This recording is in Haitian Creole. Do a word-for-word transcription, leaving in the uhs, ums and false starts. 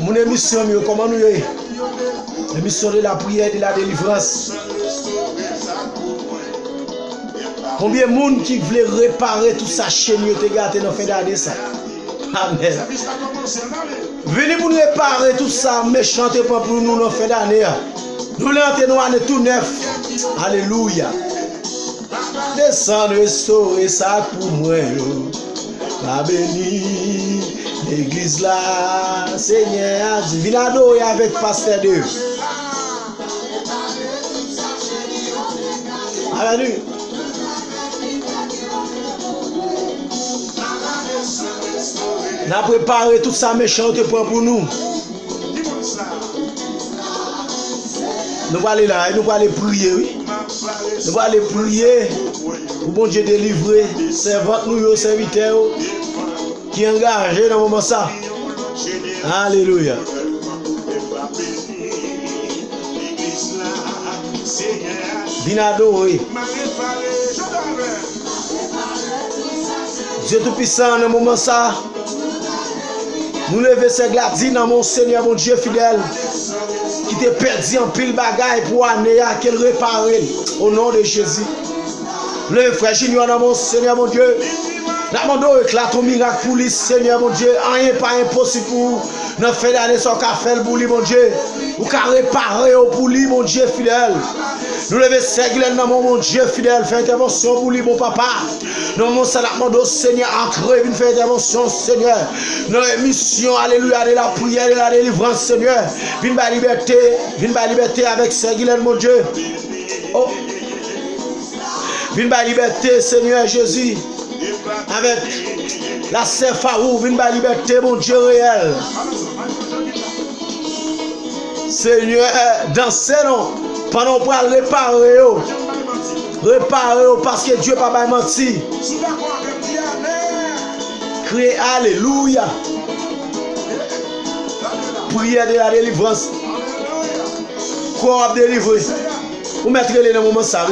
Moun emisyon m yo, kòman nou ye? Emisyon de la priyè, de la delivrans. Konbyen moun ki vle repare tout sa chenn yo te gate nan fen dane sa? Amèn. Vini pou n repare tout sa mechan te pran pou nou nan fen dane a. Nou vle antre nan ane tou nèf. Alelouya. Desann, restore sa k pou mwen yo. Pa beni legliz la. Senyè a di, vin adore avèk pastè de. Alelouya. N ap repare tout sa mechan yo te pran pou nou. Nou prale la, nou prale priye, wi. Nou prale priye pou Bondye delivre sèvant nou yo, sèvitè yo, ki angaje nan moman sa. Alelouya. Vin adore. Dye Toupisan, nan moman sa, nou leve sè Gladys nan men w, Senyè Bondye fidèl, ki te pèdi anpil bagay pou ane a, ke l repare l, o non de Jezi. Nou leve frè Junior nan men w, Senyè Bondye. N ap mande w eklate yon mirak pou li, Senyè Bondye. Anyen pa enposib pou ou. Nan fen dane sa, w ka fè l pou li, Bondye. Ou ka repare yo pou li, Bondye fidèl. Nou leve sè Gilèn nan men w, Bondye fidèl. Fè entèvansyon pou li, bon papa. Nan moman sa, n ap mande w, Senyè, antre, vin fè entèvansyon, Senyè. Nan emisyon, alelouya, de la priyè, de la delivrans, Senyè. Vin bay libète, vin bay libète avèk sè Gilèn, Bondye. Oh. Vin bay libète, Senyè Jezi. Avèk la sè Fawou, vin bay libète, Bondye reyèl. Senyè, danse non. Pandan w pral repare yo. Repare yo, paske Dye pa bay manti. Kriye alelouya. Priyè de la delivrans. Kò w ap delivre. Ou mèt rele nan moman sa.